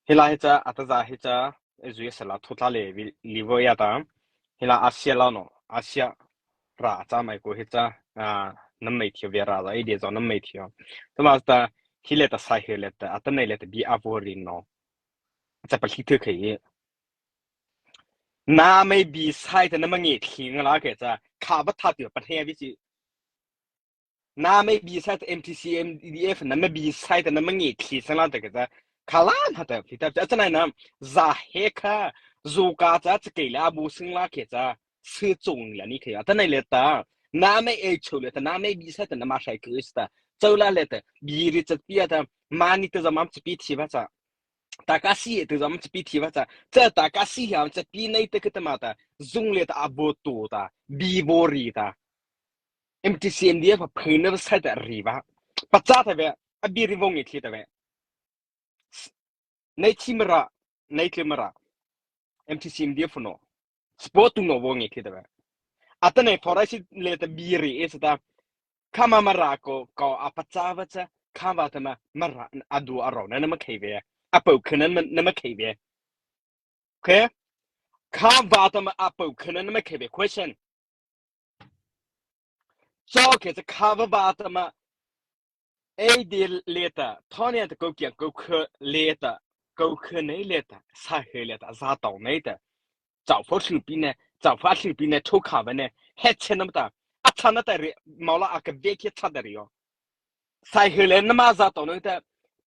Hila hi ca ataza hi ca zui sala thutla le livo ya ta hila Asia la no Asia ra cha mai ko hi ca nam mei thio ve ra la i de zo nam mei thio tama ta hi le ta sai he le ta ata nei le ta bi a vo rin no cha pa thli thu khai na mei bi sai ta na ma nge thli nga la ke cha kha ba tha ti pa the bi chi Na mei bi sai ta MTC MDF na me bi sai ta na ma nge thli sang la ta ke ta khala na ta phi ta cha chanai na za he kha zu ka cha chke la bu sing la ke cha se chung la ni khe ta nai le ta na mei ei chu le ta na mei bi sai ta na ma shai ku is ta chau la le ta bi ri chat pi ta ma ni ta zamam chi pi thi ba cha ta ka si te zam chi pi thi ba cha cha ta ka si hiam cha pi nei te ke ta ma ta zung le ta abo tu ta bi bo ri ta MTCMDF a phun na sai ta ri ba pacha ta ve a bi ri vong ngi thli ta ve nei thi mara nei tle mara MTCMDF no sport tu no vong ngi thli ta ve ata nei thorai si le ta bi ri e ta khama mara ko ko a pacha va cha kha va ta ma mara adu aro na na ma khei ve a pau khana na ma khei ve okay kha va ta ma a pau khana na ma khei ve question Caw khi cu kha va ba ta ma ei de le ta thawne ta ko kiang ko khe le ta ko khe nei le ta sa he le ta za tong nei ta chau pho thlu pi ne chau pha thlu pi ne tho kha ba ne he chen nam ta a chan na ta re maula a ka ve khi chan da ri yo sai he le na ma za tong nei ta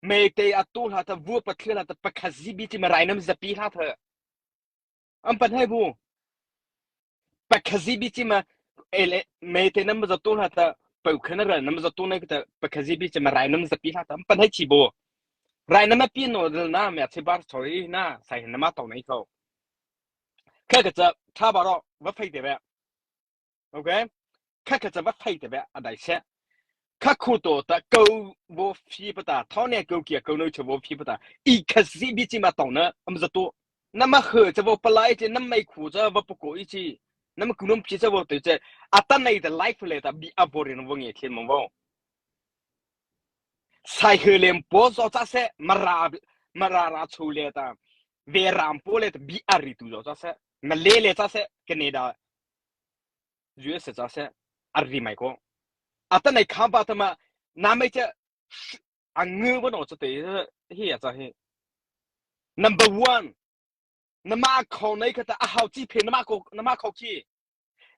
me te a tu hla ta vu pa thli la ta pakhazi bi ti ma rai nam zapi hla tha am pan hai bu Pakhazi bi ci ma ele me te nam za tu hla ta pau khana ra nam za tu na ta pakhazi bi ci ma rai nam za pi hla ta pan hai chi bo rai nam pi no dal na me che bar choi na sai na ma to nei ko kha ka cha tha ba ro va phei te be okay kha ka cha va phei te be adai se kha khu to ta ko wo phi pa ta tho ne ko kia ko no che wo phi pa ta i khazi bi ci ma tong na am za tu na ma he che wo palai che na mei khu cha va pu ko i chi na ma kunum phi cha wo te che ata nei the life le ta bi aborin wo nge thlen mo wo sai he lem po zo cha se mara mara ra chu le ta ve ram po le ta bi ari tu zo cha se ma le le cha se Canada US cha se arri mai ko ata nei kham pa ta ma na mei che angu bo no cha te hi a cha hi Number one, na mah kho nei kha ta a hau chi phe na mah ko na mah kho khi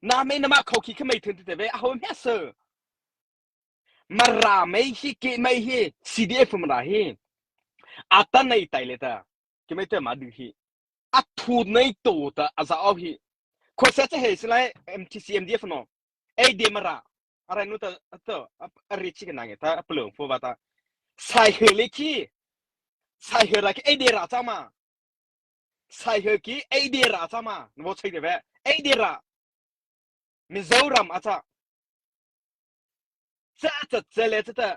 na mei na mah kho khi kha mei thun te ve a ho hme se mara mei hi ke mei hi CDF mara hi ata nei tai le ta ke mei te ma du hi a thu nei to ta a za au hi kho se che he silai MTC MDF no ei de mara ara nu ta ta a ri chi ka na nge ta a plung fo ba ta sai he le khi sai he ra ki ei de ra cha ma sai he ki ei de ra cha ma wo chei de ve ei de ra Mizoram a cha cha cha che le cha ta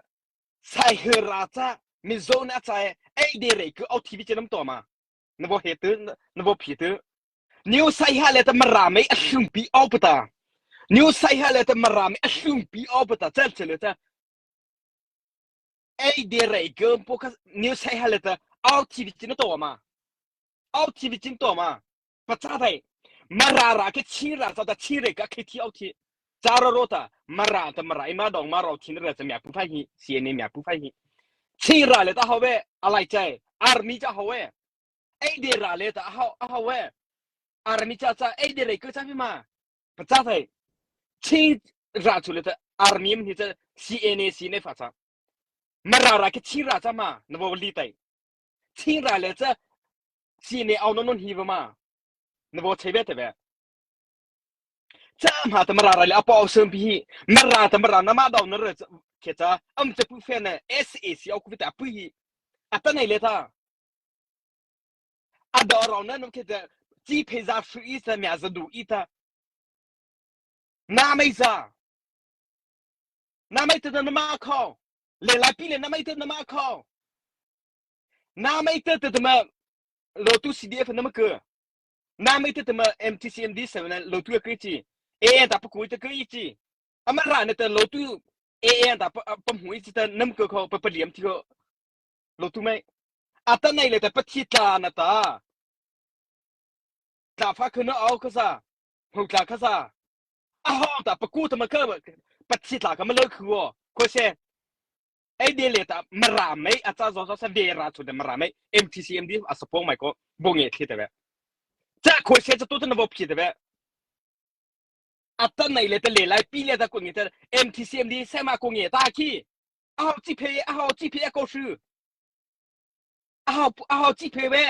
sai he ra cha Mizo na cha ei de re ku au thi bi che nam to ma na bo he tu na bo phi tu New sai ha le ta mara mei a hlung pi au pata New sai ha le ta mara mei a hlung pi au pata chel chel le ta ei de rei gum po kha new sai ha le ta au thi bi chin to ma au thi bi chin to ma pacha thai mara ra ke chi ra sa ta chi re ka khi thi au thi cha ro ro ta mara ta mara i ma dong ma ro thin re cha mya pu phai hi CNA mya pu phai hi chi ra le ta ho we alai chai army cha ho we ei de ra le ta ho a ho we army cha cha ei de re ke cha ma pacha thai chi ra chu le ta army hi cha CNA CNA fa cha mara ra ke chi ra cha ma na bo li tai chi ra le cha CNA au non non hi va ma na bo chei be te be cha ma ta mara ra le apo au sem pi hi mara ta mara na ma daw na re ke cha am che pu fe na SAC au ku ta pu hi ata nei le ta a do ro na no ke ta chi phe za shu i sa mya za du i ta na mei za na mei te na ma kho le lai pi le na mei te na ma kho na mei te te ma lo tu CDF na ma ke na mei te te ma MTCMD 7 lo tu ke chi e ta pa ku te ke i chi ama ra na te lo tu e e ta pa pa mu i chi ta nam ke kho pa pa liam thi ko lo tu mai. Ata nei le ta pathi tla na ta. Tla fa khuna au kha sa. Hmu tla kha sa. A hong ta paku ta ma kha pathi tla ka ma lo khu o. Ko she ai de le ta mara mei a cha zo zo sa ve ra chu de mara mei MTCMD a sapong mai ko bo nge thli te ve. Cha ko she cha tu ta na bo phi te ve. Ata nei le ta le lai pi le ta ko nge ta MTCMD se ma ko nge ta khi. A hau chi phe a hau chi phe a ko shu. A hau a hau chi phe ve.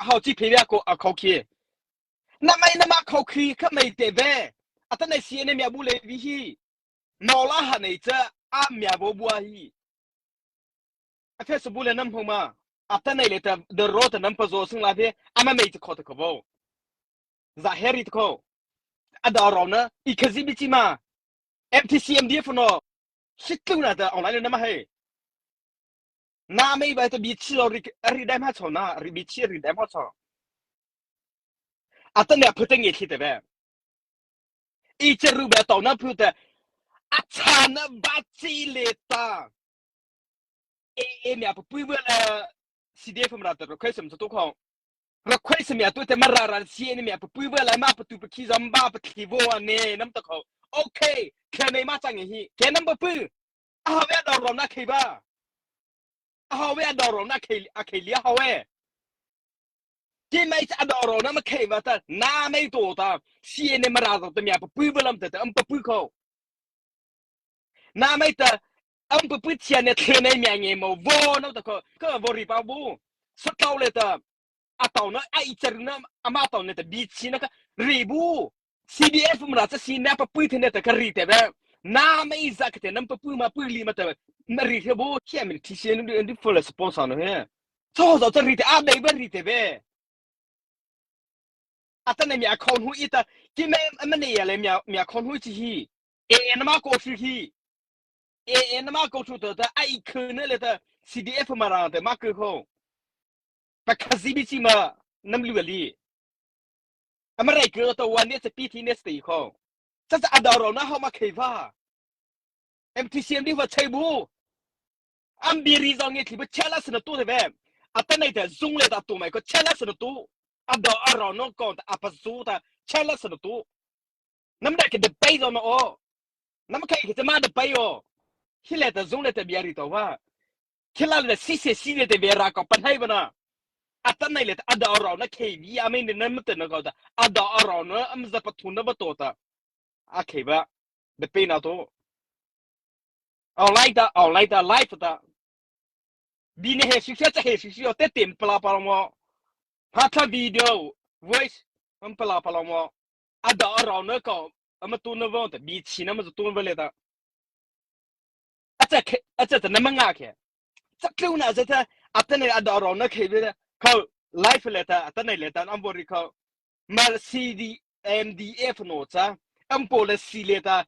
A hau chi phe ve ko a khau khi. Na mei na ma khau khi kha mei te ve. Ata nei CNA mya bu le vi hi. Nawla ha nei cha a mya bo bua hi. A phe sabu le nam hong ma. Ata nei le ta the ro ta nam pa zo sing la phe ama mei te kho te kho bo. Za heri te kho. A da ro na i khazi bi chi ma. MTCMD no shitlu na ta online na ma hei. Na mei ba ta bi chi lo ri ri dai ma cho na ri bi chi ri dai ma cho. Ata ne phu te nge thli te ve. I che ru be to na phu te a chan ba chi le ta. E e mya pu pui le CDF ra ta ro khoi sem tu khong. Ra khoi sem ya tu te ma ra ra si ne mya pu pui le ma pu tu pu khi zam ba pu thli vo ne nam ta kho. Okay, khe nei ma chang hi. Ke nam pu pu. A ha ve dor rom na khei ba. A ha ve dor rom na khei a khei lia ha we. Ki mei a dor ro na ma khei va ta na mei to ta si ne ma ra zo ta mya pu pui lam ta ta am pu pui kho. Na mei ta am pu pui thian ne thle nei mya nge mo vo no ta ko ka vo ri pa bu. Sa tau le ta a tau na a i cer na ama tau ne ta bi chi na ka ri bu. CDF mra cha si na pa pui the ne ta ka ri te be na mei za ke te nam pa pui ma pui li ma ta ma ri the bu hiam min TCN nu ndi full sponsor no he cho zo cha ri te a dei ba ri te be ata ne mi a khon hu i ta ki me ma ne ya le mya mya khon hu chi hi e e na ma ko shi hi e e na ma ko thu ta ta ai khư ne le ta CDF ma ra te ma ku ho pa khazi bi chi ma nam lu li ama rei ke to wan ne pi thi ne sti kho cha cha adaw ro na ho ma khei va MTCMD va chei bu am bi ri zong nge thli bu chala sna tu de ve ata nei te zung le ta tu mai ko chala sna tu ado aro no ko ta apa zu ta chala sna tu nam da ke de pei zo no o nam khai ke ma de pei o hi le ta zung le ta bia ri to wa khila le si se si le te ve ra ko pan hai bana atan nei le ada ro na kb a me ne nam te na ko ta ada ro na am za pathun na ba to ta a khe ba de pe na to online ta online ta live ta bi ne he shi cha he shi shi te tem pla pa mo ha tha video voice am pla pa mo ada ro na ko ama tu na wo ta bi chi na ma tu na le ta a cha a cha na ma nga khe chaklu na cha ta atane ada ro na khe be kho life le ta atane le ta am bori kho mal CD MDF no cha am policy le ta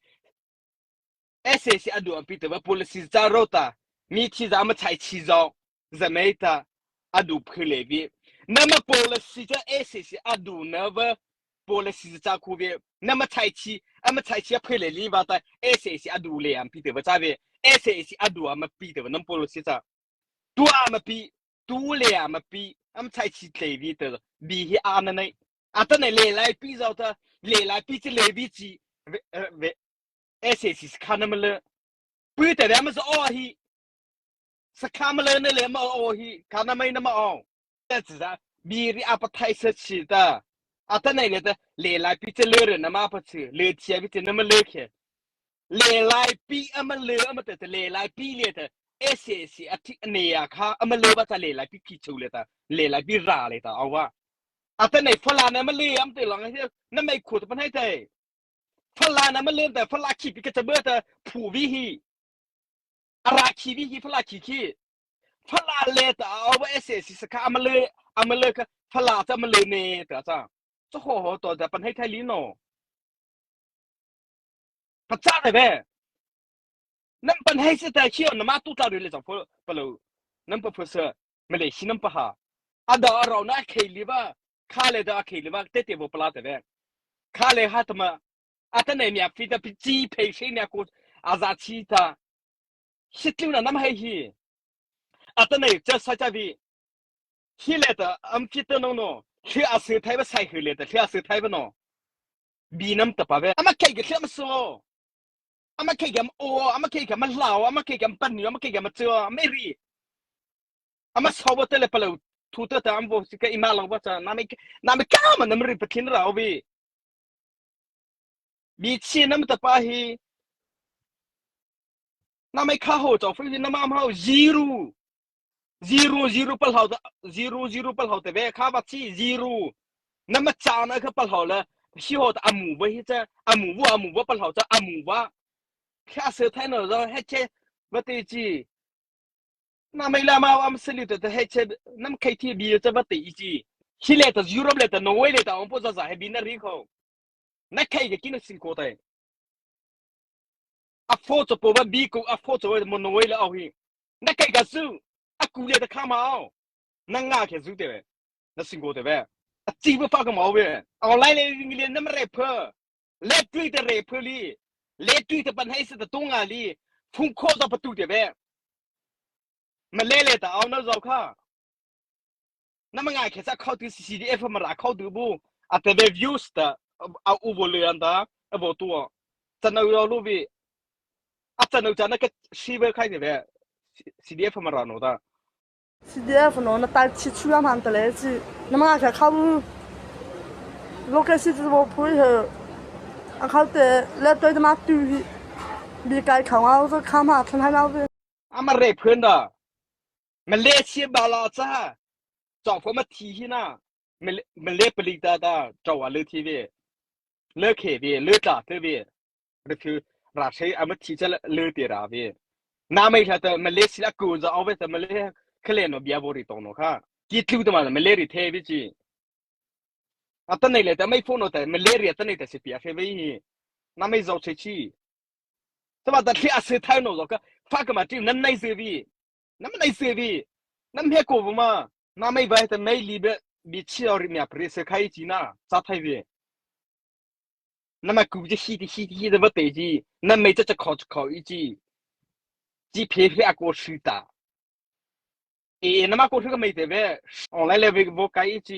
SAC adu am pi te ba policy cha ro ta mi thi za ma chai chi zo zamei ta adu phile bi nama policy cha SAC adu na ba policy cha khu ve nama chai chi ama chai chi phile li ba ta SAC adu le am pi te ba cha ve SAC adu ama pi te ba nam policy cha tu ama pi tu le ama pi am chai chi tle vi te bi hi a na nei ata nei le lai pi zau ta le lai pi chi le vi chi ve SAC kha na ma le pi te ma zo hi sakha ma le ne le ma o hi kha na mai na ma o ta bi ri a pa thai se chi ta a ta nei le ta le lai pi che le re na ma pa chi le thia bi che na ma le khe le lai pi a ma le a ma te le lai pi le ta SAC a thi ne ya kha a ma le ba ta le lai pi phi chu le ta le lai pi ra le ta awa a ta nei fala na ma le am te lang he na mai khu ta pan hai te fala na ma le ta fala khi pi ka cha ba ta phu vi hi a ra khi vi hi fala khi khi fala le ta awa SAC saka amale amale ka fala ta amale ne ta cha cho ho ho to da pan hei thai li no pa cha de be nam pan hei se ta khio na ma tu ta ri le cha pho palo nam pa pho se male hi nam pa ha ada araw na khei li ba kha le da khei li ba te te bo pala te be kha le ha tama ata nei mya fi ta pi chi phei she nya ko aza chi ta shitlu na nam hei hi ata nei cha sa cha vi. Hi le ta am fi te no no. Thli a se thai ba sai hi le ta thli a se thai ba no. Bi nam ta pa ve. Ama kei ke thli am so. Ama kei ke am o, ama kei ke am hlau, ama kei ke am pan ni, ama kei ke am chua, am ri. Ama so ba te le palo thu te ta am bo si ke ima lo ba cha na me na me ka ma nam ri pathin ra obi. Bi chi nam ta pa hi na mai kha ho chaw fai na mam hau zero zero zero pal hau zero zero pal hau te ve kha ba chi zero na ma cha na kha pal hau la hi ho ta amu ba hi cha amu bu amu ba pal hau cha amu ba kha se thai no zo he che ba te chi na mai la ma am seli te te he che nam khai thi bi cha ba te chi hi le ta Europe le ta Norway le ta om po za za he bi na ri kho na khai ke kin sin ko tai a pho cho po ba bi ko a pho cho mo Norway le au hi na kai ka su a ku le ta kha ma au na nga ke zu te ve na singo te ve a chi ba fa ka mau ve online le ring le na re phe le tui te re phe li le tui te pan hai se ta tung nga li phung kho za patu te ve ma le le ta au na zo kha na ma ngai khe sa khau tu CCDF ma ra khau tu bu a te ve views ta a u bo le an ta a bo tu chan au lo vi a chan au chan na ka shi ve khai ne ve CDF ma ra no ta CDF no na tai chi chu ya man ta le chi na ma kha khau lo ke si bo phui he a khau te le toi ma tu hi bi kai khau au zo kha ma than hai nau ve ama re phun da Malaysia bala cha chong pho ma thi hi na Malay palik da da chaw a le thi ve le khe ve le tla te ve re phu ra thei ama thi cha le te ra ve na mai tha ta Malaysia ku za aw ve ta Malay khale no bia bo ri tong no kha ki tlu ta ma Malay ri the vi chi ata nei le ta mai phone no ta Malay ta nei ta se pia the ve hi na mai zo che chi ta ba ta thli a se thai no zo ka fa ka ma ti nan nei se vi nam nei se vi nam he ko ma na mei vai ta mei li be bi chi ori mya pri se khai chi na cha thai vi na ma ku ji hi ti hi ti hi de ba te ji na mei cha cha kho kho i ji ji phe phe a ko shi ta e na ma ko shi ka mei te ve online level bo kai chi.